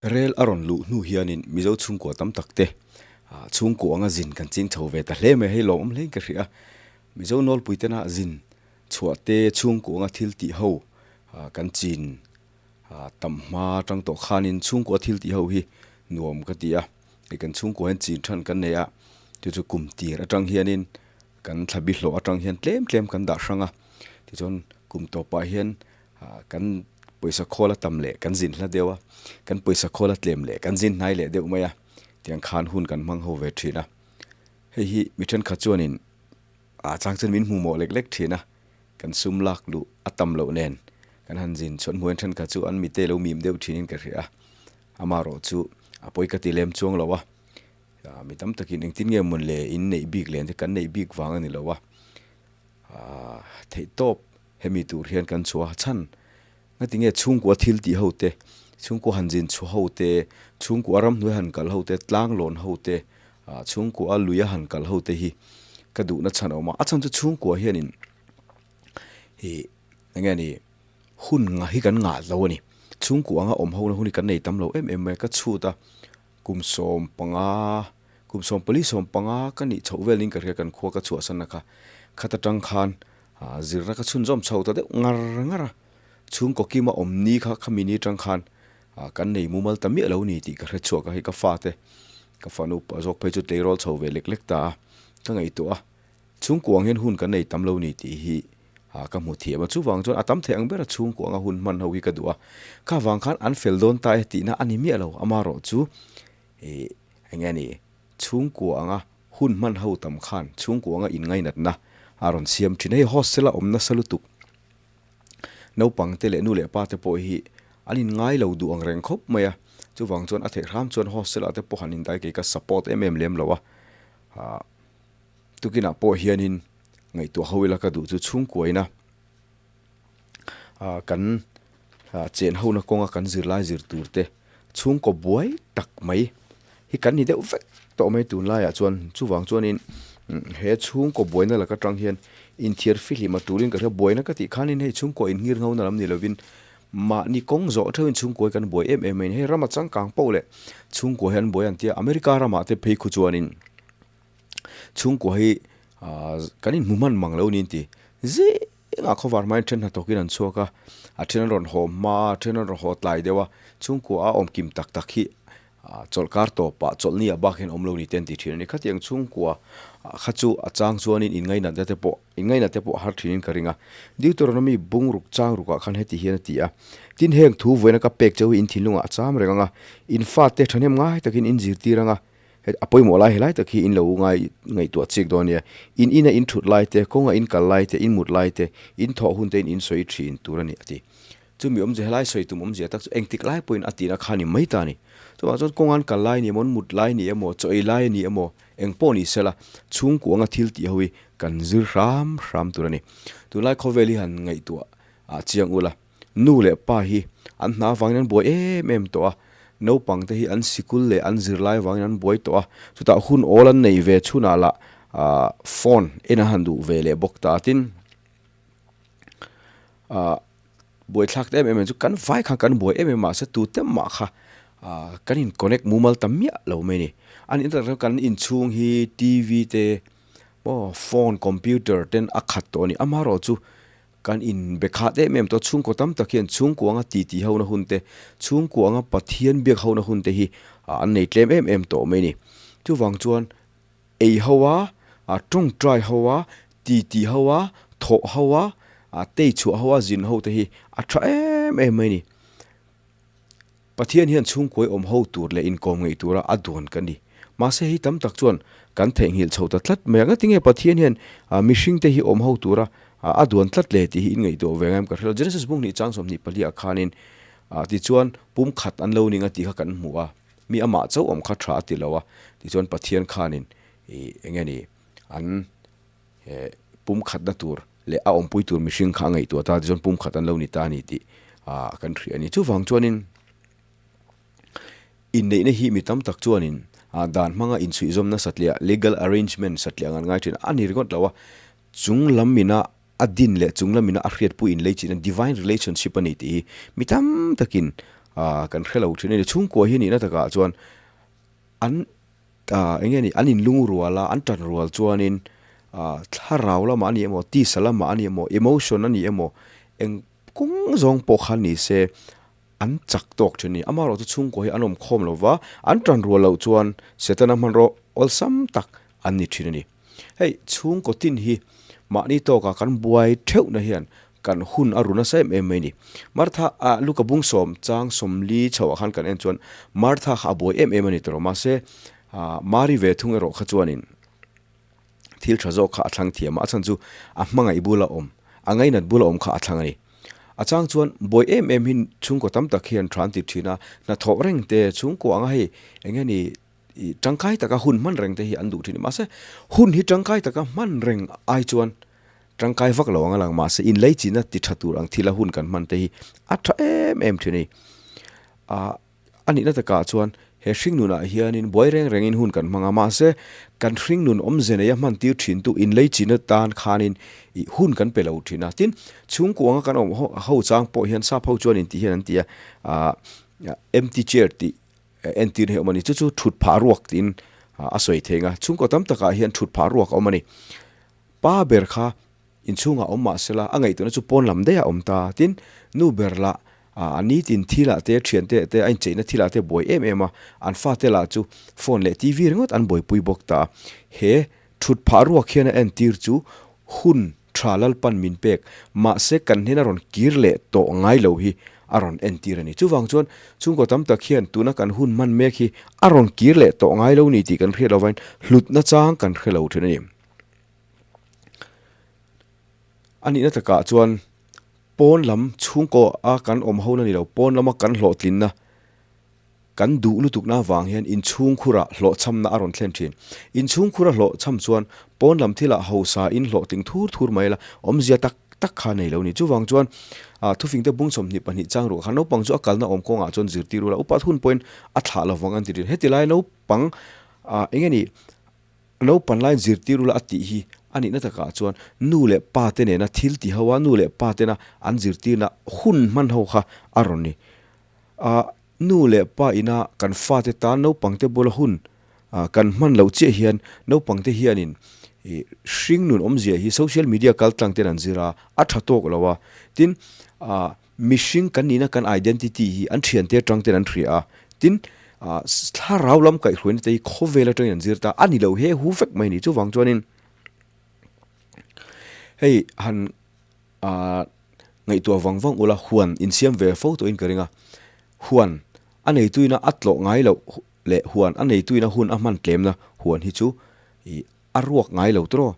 Rel a rawn luh hnu hianin Mizo chhungkua tam tak te chhungkua anga zin kan ching chho ve ta hle mai a, hei lawmawm hlein ka hria a. Mizo nawlpui tena zin chhuah te chhungkua anga thil tih ho kan chin tam hma atang tawh khanin chhungkua thil tih ho hi nuam ka ti a. Hei kan chhungkua hian chin than kan nei a, chu chu kum tir atang hianin kan thlabi hlawh atang hian tlem tlem kan dah hrang a, tichuan kum tawpah hian Kan pawisa khawl a tam leh kan zin hla deuh a, kan pawisa khawl a tlem leh kan zin hnai leh deuh mai a, tiang khan hun kan hmang ho ve thin a. Hei hi mi thenkhat chuanin a chang chuan min hmu mawh lek lek thin a, kan sum lak luh a tam loh nen kan han zin chhuan hmuhin thenkhat chu an mite lo mim deuh thinin ka hria a, amaherawh chu a pawi ka ti lem chuang lo a, mi tam takin engtin nge mawn le in neih bik len te kan neih bik vang a ni lo a, theihtawp Hemi tur hian kan chhuah chhan ngatinge chhungkua thil tih ho te, chhungkua han zin chhuah ho te, chhungkua ramhnuai han kal ho te, tlang lawn ho te, chhungkua luia han kal ho te hi ka duhna chhan a awm a. A chhan chu chhungkua hianin ih enge ni hun nga hi kan ngah lo a ni. Chhungkua anga awm hona hun hi kan nei tam lo em em mai a, ka chhut a kum 15, kum 14 15 ka nih chhoh velin ka hria kan khua ka chhuahsan a kha, khat atang khan Zirna ka chhunzawm chho ta deuh ngar ngar a, chhungkaw kima awm ni kha khami ni atang khan kan nei mumal ta miah lo ni tih ka hre chhuak a, hei ka fate ka fanu zawk phei chu tleirawl chho ve lek lek ta a, ka ngaihtuah a, chhungkuang hian hun kan nei tam lo ni tih hi ka hmu thiam a, chuvang chuan a tam theih ang bera chhungkuanga hun hman ho hi ka duh a, kha vang khan an fel dawn ta e tihna a ni miah lo, amaherawh chu ih eng nge ni Chhungkua anga hun hman ho tam khan chhungkua anga inngainatna a rawn siam thin. Hei hostel a awm nasa lutuk. Naupang te leh nu leh pa te pawh hi an inngai lo duh ang reng khawp mai a. Chuvang chuan a theih hram chuan hostel ah te pawh han indai kei ka support em em lem lo a. Tukinah pawh hianin ngaihtuah ho ila ka duh chu chhungkua ina kan chen hona kawnga kan zirlai zir tur te chhungkaw buai tak mai hi kan ni deuh vek tawh mai tunlaiah chuan chuvang chuanin he chhungkaw buaina lak atang hian inthiar fihlim a tulin ka hria buaina ka tih khanin hei chhungkaw inngir ngho na lam ni lovin mahni kawng zawh theuhin chhungkaw hi kan buai em em mai a ni hei rama changkang poh leh chhungkaw hi an buai an tia America ramah te phei khu chuanin chhungkaw hi kan inhmu hman mang lo niin ti zing. Engah khawvar hmain then hnathawkin an chhuak a, a then an rawn haw hma a, a then an rawn haw tlai deuh a, chhungkua a awm kim tak tak hi chawlhkar tawpah chawlhni ah bak hian awm lo ni te an ti thin a ni. Khatiang chhungkua kha chu a chang chuanin inngainatna te pawh inngainat te pawh a har thinin ka ring a. Deuteronomy bungruk chang rukah khan heti hian a ti a, Tin heng thu vawiina ka pek cheu hi in thinlungah a cham reng ang a, in fate thahnem ngai takin in zirtir ang a, Hei a pawimawh lai helai tak hi in lo ngai ngaihtuah chik dawn nia. In ina in thut lai te, kawnga in kal lai te, in mut lai te, in thawh hun te in in sawi thin tur a ni a ti. Chumi awmzia helai sawi tum awmzia tak chu engtik lai pawhin a tina kha ni mai ta a ni. Chuvang chuan kawnga an kal lai ni emaw, an mut lai ni emaw, chaw ei lai a ni emaw, eng pawh ni sela, chhungkuang a thil tih ho hi kan zir hram hram tur a ni. Tunlai khawvel hi han ngaihtuah chiang ula. Nu leh pa hi an hna avangin an buai em em tawh a, naupang te hi an sikul leh an zirlai avangin an buai tawh a, chutah hun awl an nei ve chhunah lah phone en an han duh ve leh bawk ta a, tin buaithlak ta em em chu kan vai khan kan buai em em mahse tute mah kha kan in connect mumal ta miah lo mai a ni. An in tak kan inchhung hi TV te maw phone computer ten a khat tawh a ni, amaherawh chu Kan inbe khat em em tawh, chhungkaw tam tak hian chhungkua anga titi hona hun te, chhungkua anga Pathian biak hona hun te hi an nei tlem em em tawh mai a ni. Chuvang chuan ei ho a, tawngtai ho a, titi ho a, thawh ho a, tei chhuah ho a, zin ho te hi a tha em em mai a ni. Pathian hian chhungkuai awm ho tur leh inkawm ngei tura a duan ka ni. Mahse hei tam tak chuan kan theihnghilh chho ta tlat mai a. Ngatinge Pathian hian mihringte hi awm ho tura a duan tlat le tih hi in ngaihtuah ve ngai em ka hre lo. Genesis bung hnih chang 24 ah khanin tichuan pum khat an lo ning a tih kha kan hmu a. Mi amah chauh awm kha tha a ti lo a. Tichuan Pathian khanin eng nge ni an pum khatna tur leh a awmpui tur mihring kha a ngaihtuah ta tichuan pum khat an lo ni ta a ni tih kan hria a ni. Chuvang chuanin inneihna hi mi tam tak chuanin dan hmanga inchhuihzawmna satliah, legal arrangement, satliah ang an ngai thin a, a ni ringawt lo a, chung lam mina a din leh chung lam mina a hriatpui inlei chin a, divine relationship a ni tih hi mi tam takin. kan hre lo thin a ni. Chhungkua hi nihna takah chuan an eng nge ni an inlung rual a, an tan rual chuanin thlarau lamah a ni emaw, tisa lamah a ni emaw, emotion a ni emaw, eng kawng zawng pawh kha ni se an chak tawk thin a ni. Amaherawhchu chhungkua hi an awm khawm lo va, an tan rual loh chuan Setana hmanraw awlsam tak an ni thin a ni. Hei chhungkaw tin hi mahni tawkah kan buai theuhna hian kan hun a ru nasa em em mai ni. Martha ah Luka bung sawm chang sawmli chhoah khan kan en chuan Martha kha a buai em em a ni tawh mahse Mari ve thung erawh kha chuanin thil tha zawk kha a thlang thiam a, a chhan chu a hmangaih bula awm, a ngainat bula awm kha a thlang a ni. A chang chuan buai em em hi chhungkaw tam tak hian tha an ti thin a, hnathawh reng te chhungkaw anga hei eng nge ni I tangkai taka hun hman reng te hi an duh thin a, mahse hun hi tangkai taka hman reng ai chuan tangkai vak lo ang a lang, mahse inleichina ti tha tur ang thila hun kan hman te hi a tha em em thin a ni. Ah a nihna takah chuan he hringnunah hianin buai reng rengin hun kan hmang a, mahse kan hringnun awmze neia hman tir thintu inleichina tan khanin i hun kan pe lo thin a, tin chhungkuanga kan awm ho chang pawh hian sap ho chuan intih hian an ti a, ah empty chair tih Entir hi a awm a ni. Chu chu thut phah ruak tiin a sawi thei ang a. Chhungkaw tam takah hian thut phah ruak a awm a ni. Pa ber kha inchhungah awm mah sela a ngaihtuahna chu pawn lam daih a awm ta. Tin, nu ber lah a nitin thilah te, thiante te, a incheihna thilah te buai em em a. An fate lah chu phone leh TV ringawt an buaipui bawk ta. He thut phah ruak hian a entir chu hun Tha Lalpan min pek, mahse kan hnena rawn kir leh tawh ngai lo hi a rawn entir a ni. Chuvang chuan chhungkaw tam tak hian tuna kan hun hman mek hi a rawn kir leh tawh ngai lo ni tih kan hriat lovain hlutna chang kan hre lo thin a ni. A nihna takah chuan pawn lam chhungkaw a kan awm ho na ni lo, pawn lama kan hlawhtlinna, Kan duh lutukna avang hian inchhungkhurah hlawhchhamna a rawn thlen thin. Inchhungkhura hlawhchham chuan pawn lam thilah hausa in hlawhtling thur thur mai la, awmzia tak tak kha nei lo ni. Chuvang chuan thufingte bung 22 chang ruah khan naupang chu a kalna awm kawngah chuan zirtir ula, upat hun pawhin a thlah lovang an ti thin. Heti lai naupang eng nge ni naupan laiin zirtir ula a tih hi a nihna takah chuan nu leh pa te nena thil ti ho a, nu leh pa tena an zirtirna hun hman ho kha a rawn ni. Nu leh pa ina kan fate tan naupangte bula hun kan hman loh chiah hian naupangte hianin hringnun awmzia hi social media kaltlang ten an zir a, a tha tawk lo a. Tin, mihring kan nihna kan identity hi an thiante atang ten an hria a. Tin, thlarau lam kaihhruaina te hi khawvel atangin an zir ta a ni lo he hu vek mai a ni. Chuvang chuanin hei han Ahh ngaihtuah vang vang ula huan insiam ve fo tawhin ka ring a, huan a neituina a tlawh ngai loh leh huan a neituina hun a hman tlemna huan hi chu ih a ruak ngai lo tawh aw.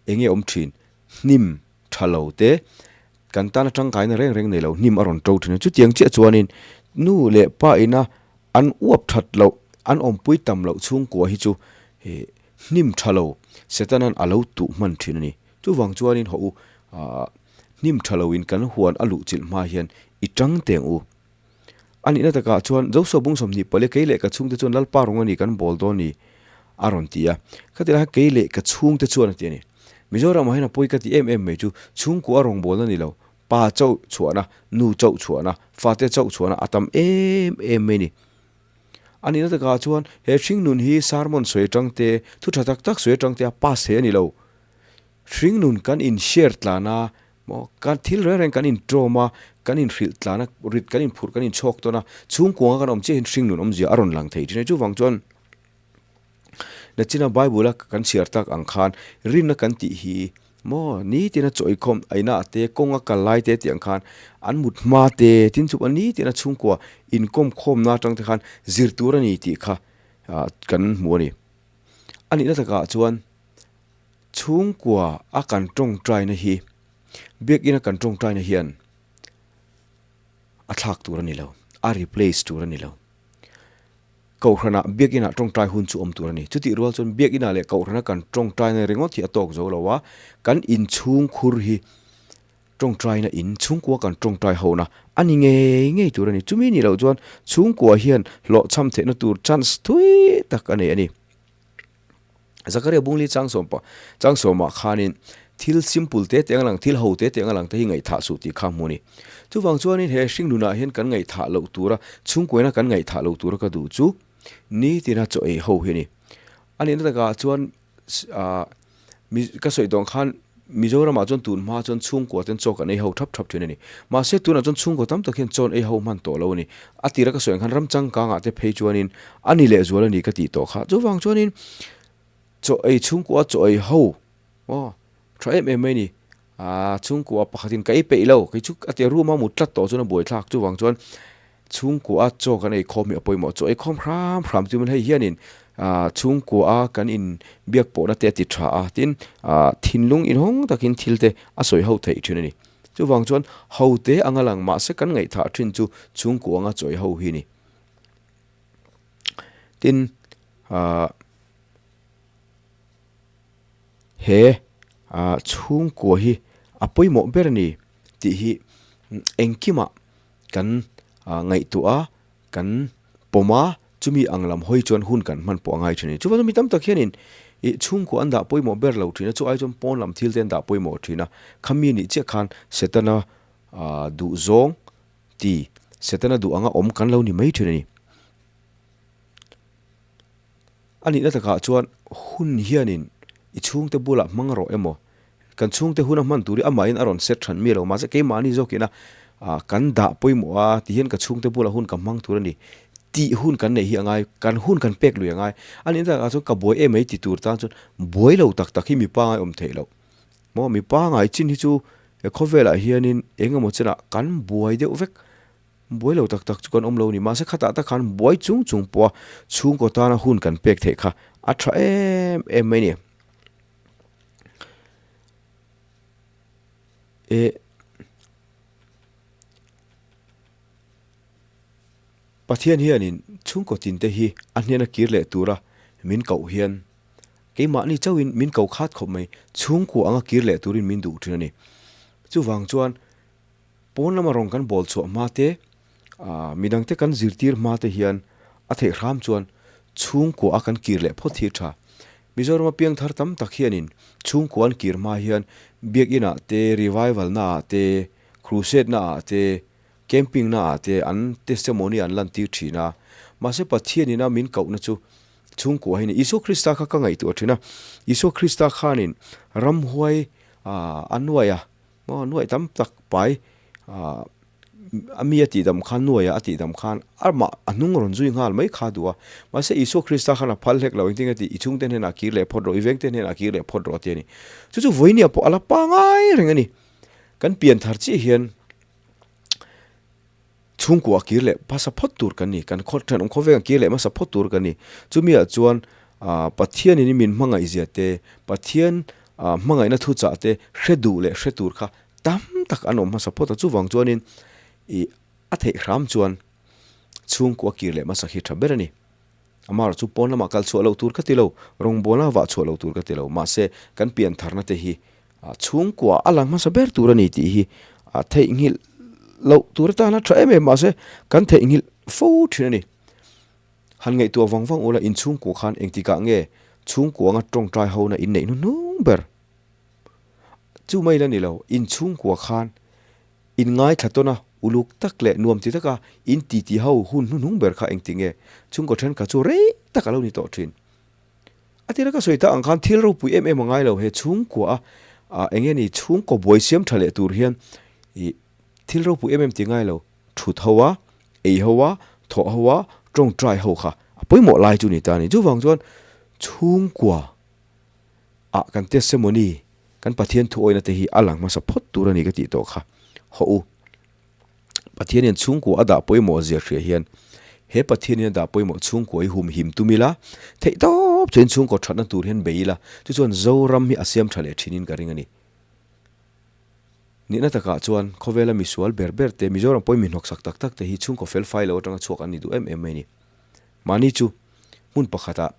Enge awm thin? Hnim tha lo te kan tana tangkaina reng reng nei lo hnim a rawn to thin a, chutiang chiah chuanin nu leh pa ina an uap that loh an awmpui tam loh chhungkua hi chu ih hnim tha lo Setanan a lo tuh hman thin a ni. Chuvang chuanin hawh u, hnim tha loin kan huan a luh chilh hma hian i tang teng u. A nihna takah chuan Joshua bung 20 pali kei leh ka chhungte chuan Lalpa rawng a ni kan bawl dawn ni a rawn ti a. Khati lai kha kei leh ka chhungte chuan a ti a ni. Mizoramah hian a pawi ka ti em em mai chu chhungkua a rawngbawlna ni lo, pa chauh chhuahna, nu chauh chhuahna, fate chauh chhuahna a tam em em mai ni. A nihna takah chuan he hringnun hi sermon sawi atang te, thu tha tak tak sawi atang te a pass thei a ni lo. Hringnun kan in share tlan a, maw kan thil reng reng kan in tawm a, kan in hrilh tlan a, rit kan in phurh kan in chhawk tawn a, chhungkuanga kan awm chiah hian hringnun awmzia a rawn lang thei thin a. Chuvang chuan nachina Bible a kan chhiar tak ang khan rinna kan tih hi maw nitina chawikhawm aina te kawnga kal lai te tih ang khan an mut hma te tin chu nitina chhungkua inkawm khawmna atang te khan zir tur a ni tih kha kan hmu a ni. A nihna takah chuan Chhungkua a kan tawngtaina hi Biakinn a kan tawngtaina hian a thlak tur a ni lo, a replace tur a ni lo. Kohhranah Biakinah tawngtai hun chu awm tur a ni. Chutih rual chuan Biakinah leh Kohhrana kan tawngtaina ringawt hi a tawk zo lo a, kan inchhungkhur hi tawngtaina in chhungkua kan tawngtai hona a ni ngei ngei tur a ni. Chumi nih loh chuan chhungkua hian hlawhchham theihna tur chance thui tak a nei a ni. Zakaria bungli chang sawm pa chang sawmah khanin Thil simple te te anga lang, thil ho te te anga lang te hi ngaihthah suh tih kha hmu a ni. Chuvang chuanin he hring nunah hian kan ngaihthah loh tura, chhungkuaina kan ngaihthah loh tura ka duh chu nitina chaw ei ho hi a ni. A nihna takah chuan ka sawi tawh ang khan Mizoramah chuan tun hma chuan chhungkua ten chaw kan ei ho thap thap thin a ni. Mahse tunah chuan chhungkua tam tak hian chaw an ei ho hman tawh lo a ni. A tira ka sawi ang khan ram changkangah te phei chuanin a ni lehzual a ni ka tih tawh kha. Chuvang chuanin chaw ei chhungkua chaw ei ho aw tha em em mai a ni. Aaa chhungkua pakhatin ka ei peih lo kei chu a tia room a mut tlat tawh chuan a buaithlak chuvang chuan Chhungkua chaw kan eikhawm hi a pawimawh. Chaw eikhawm hram hram chu hei hianin ah chhungkua kan in biak pawhna te a ti tha a, tin ah thinlung inhawng takin thil te a sawi ho theih thin a ni. Chuvang chuan ho te anga lang mahse kan ngaihthah thin chu chhungkua anga chaw ei ho hi a ni. Tin ah he ah chhungkua hi a pawimawh ber a ni tih hi engkimah Kan ngaihtuah a, kan pawm a, chumi ang lam hawi chuan hun kan hman pawh a ngai thin a ni. Chuvang chuan mi tam tak hianin ih chhungkua an dah pawimawh ber lo thin a, chu ai chuan pawn lam thil te an dah pawimawh thin a. Khami nih chiah khan Setana duhzawng ti, Setana duh anga awm kan lo ni mai thin a ni. A nihna takah chuan hun hianin i chhungte bulah hmang rawh emaw, kan chhungte huna hman tur hi amahin a rawn set than mi lo, mahse keimahni zawkina kan dah pawimawh a ti hian ka chhungte bulah hun ka hmang tur a ni tih hun kan neih hi a ngai, kan hun kan pek lui a ngai. A nihna takah chuan ka buai em mai ti tur tan chuan buai lo tak tak hi mi pangai awm theih loh. Maw mi pangai chin hi chu he khawvelah hianin eng emaw chenah kan buai deuh vek. Buai lo tak tak chu kan awm lo ni. Mahse khatah tak khan buai chung chung pawha chhungkaw tana hun kan pek theih kha a tha em em mai ni. E Pathian hianin chhungkaw tinte hi a hnena kir leh tura min koh hian keimahni chauhin min ko khat khawp mai. Chhungkua anga kir leh turin min duh thin a ni. Chuvang chuan Pawn lama rawng kan bawl chhuah hma te, midangte kan zirtir hma te hian a theih hram chuan chhungkua a kan kir leh phawt hi tha. Mizorama piangthar tam tak hianin chhungkua an kir hma hian Biakin ah te, revival na ah te, crusade na ah te, camping na ah te an testimony an lantir thin a. Mahse Pathian ina min kohna chu chhungkua hi a ni. Isua Krista kha ka ngaihtuah thin a, Isua Krista khanin ramhuai a nuai a. Maw nuaih tam tak pai ah a mi a tihdam khan nuaia a tihdam khan amah a hnung rawn zui nghal mai kha duh a. Mahse Isua Krista khan a phal hlek lo engtin nge tih i chhungte hnenah kir leh phawt rawh i vengte hnenah kir leh phawt rawh a ti a ni. Chu chu vawinia pawh a la pangai reng a ni. Kan pian thar chiah hian Chhungkua kir leh hmasa phawt tur kan ni, kan khaw thenawm khawveng kir leh hmasa phawt tur kan ni. Chumi ah chuan Pathianin i min hmangaih zia te, Pathian hmangaihna thuchah te hre duh leh hre tur kha tam tak an awm hmasa phawt a. Chuvang chuanin i a theih hram chuan chhungkua kir leh hmasa khi tha ber a ni. Amaherawhchu chu pawn lamah kal chhuah loh tur ka ti lo, rawngbawlna vah chhuah loh tur ka ti lo. Mahse kan piantharna te hi Chhungkua a lang hmasa ber tur a ni tih hi a theihnghilh loh tur atana tha em em mahse kan theihnghilh fo thin a ni. Han ngaihtuah vang vang ula inchhungkua khan engtikah nge chhungkua anga tawngtai hona in neih hnuhnung ber? Chu mai la ni lo, inchhungkua khan in ngaithla tawn a, uluk tak leh nuam ti taka in titi ho hun hnuhnung ber kha engti nge? Chhungkaw thenkhat chu rei tak a lo ni tawh thin. A tira ka sawi tak ang khan thil ropui em em a ngai lo he chhungkua a eng nge ni chhungkaw buai siam tha leh tur hian ih thil ropui em em ti ngai lo thut ho a ei ho a thawh ho a tawngtai ho kha a pawimawh lai chu ni ta a ni chuvang chuan chhungkua ah kan testimony kan Pathian thu awihna te hi a lang hmasa phawt tur a ni ka tih tawh kha hawh u. Pathianin chhungkua a dah pawimawh zia hria hian he Pathianin a dah pawimawh chhungkua hi humhim tum ila, theih tawp chuan chhungkaw thatna tur hian bei ila, chu chuan Zoram hi a siam tha leh thinin ka ring a ni. Nihna takah chuan khawvela misual ber ber te, Mizoram pawhin mi hnawksak tak tak te hi chhungkaw fel fai lo atanga chhuak an ni duh em em mai a ni. Mahni chu hmun pakhatah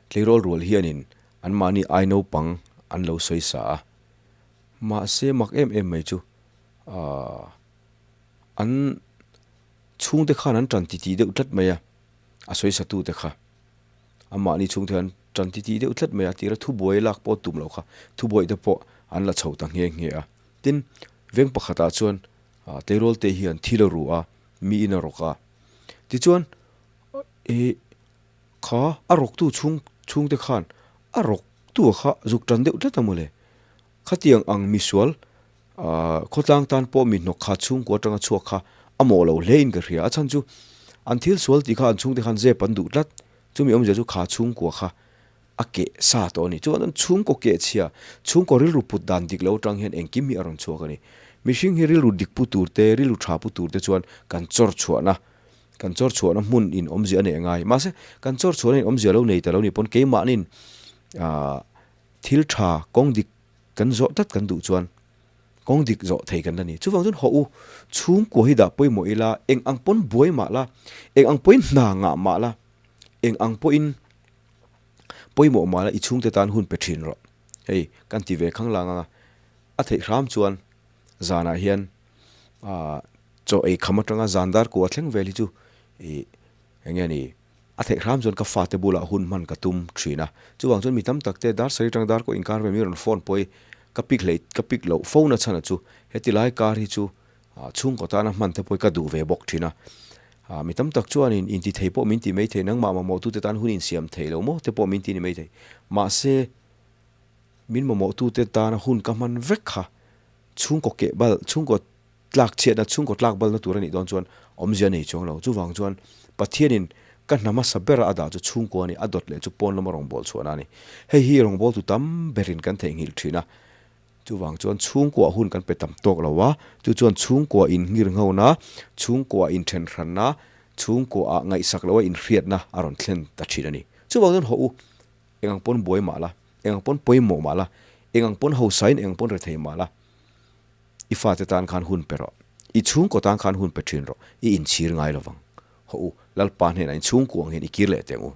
tleirawl rual hianin anmahni ai naupang an lo sawi sa a, Mahse mak em em mai chu aah an chhungte khan an tan titi deuh tlat mai a, a sawisatute kha. Amahni chhungte hian tan titi deuh tlat mai a, tira thubuai lak pawh tum loh kha thubuai te pawh an la chho ta nghe nghe a. Tin, veng pakhatah chuan tleirawl te hian thil a ru a, mi in a rawk a. Tichuan, ih kha a rawktu chhung chhungte khan a rawktu kha zuk tan deuh tlat a mawle. Khatiang ang misual khawtlang tan pawh mi hnawk kha chhungkua atanga chhuak kha a mawh lo hle in ka hria. A chhan chu an thil sual tih kha an chhungte khan zep an duh tlat. Chumi awmzia chu kha chhungkua kha a keh sa tawh a ni. Chuan an chhungkaw keh chhia, chhungkaw rilru put dan dik lo atang hian engkim hi a rawn chhuak a ni. Mihring hi rilru dik pu tur te, rilru tha pu tur te chuan kan chawr chhuahna, kan chawr chhuahna hmun in awmzia a neih a ngai. Mahse, kan chawr chhuahna in awmzia lo nei ta lo ni pawn keimahnin thil tha kawng dik kan zawh tlat kan duh chuan kawng dik zawh thei kan la ni. Chuvang chuan hawh u, chhungkua hi dah pawimawh ila, eng ang pawn buai mah la, eng ang pawhin hna ngah mah la, eng ang pawhin pawimawh mah la i chhungte tan hun pe thin rawh. Hei, kan ti ve khang lang anga, a theih hram chuan zanah hian aah chaw ei kham atanga zan dar kuah thleng vel hi chu ih eng nge ni, A theih hram chuan ka fate bulah hun hman ka tum thin a, chuvang chuan mi tam tak te dar sarih atang dar kawh inkar ve mi rawn phone pawh hi ka pick hlei ka pick loh fo na chhan a chu heti lai kar hi chu chhungkaw tana hman te pawh hi ka duh ve bawk thin a, mi tam tak chuanin inti thei pawh min ti mai thei nangmah mamawh tute tan hun insiam thei lo maw te pawh min ti ni mai thei mahse min mamawh tute tana hun ka hman vek kha chhungkaw keh bal chhungkaw Tlak chhiatna chhungkaw tlak balna tur a nih dawn chuan awmzia a nei chuang lo. Chuvang chuan Pathianin ka hna hmasa bera a dah chu chhungkua a ni, a dawt leh chu pawn lama rawngbâwl chhuahna a ni. Hei hi rawngbâwltu tam berin kan theihnghilh thin a. Chuvang chuan chhungkuaah hun kan pe tam tawk lo a, chu chuan chhungkua innghirnghona, chhungkuaah inthenhranna, chhungkuaah ngaihsak loha inhriatna a rawn thlen ta thin a ni. Chuvang chuan hawh u, eng ang pawn buai mah la, eng ang pawn pawimawh mah la, eng ang pawn hausain eng ang pawn rethei mah la, I fate tan khan hun pe rawh. I chhungkaw tan khan hun pe thin rawh. I inchhir ngai lovang. Hawh u, Lalpa hnenah in chhungkuang hian i kir leh teh ang u.